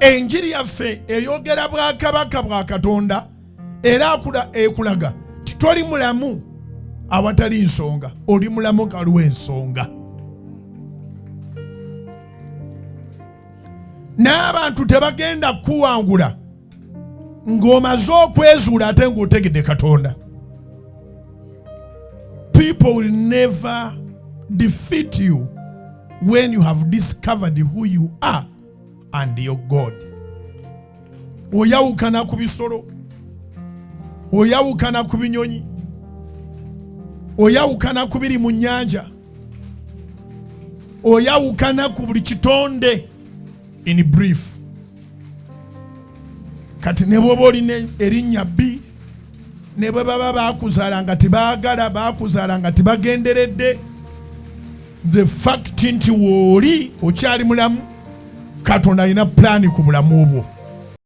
Enjiri yaffe eyogera bwakabaka bwa Katonda, era ekulaga nti toli mulamu awatali nsonga, oli mulamu nga waliwo ensonga. N'abantu tebagenda kukuwangula ng'omaze okwezuula ate ng'otegedde Katonda. People will never defeat you when you have discovered who you are and your God. Oyawukana ku bisolo, oyawukana ku binyonyi, oyawukana ku biri mu nnyanja, oyawukana ku buli kitonde. In brief, kati ne bw'oba olina erinnya bbi, ne bwe baba baakuzaala nga tebaagala, baakuzaala nga tebagenderedde, the fact nti wooli okyali mulamu, Katonda alina pulaani ku bulamu bwo.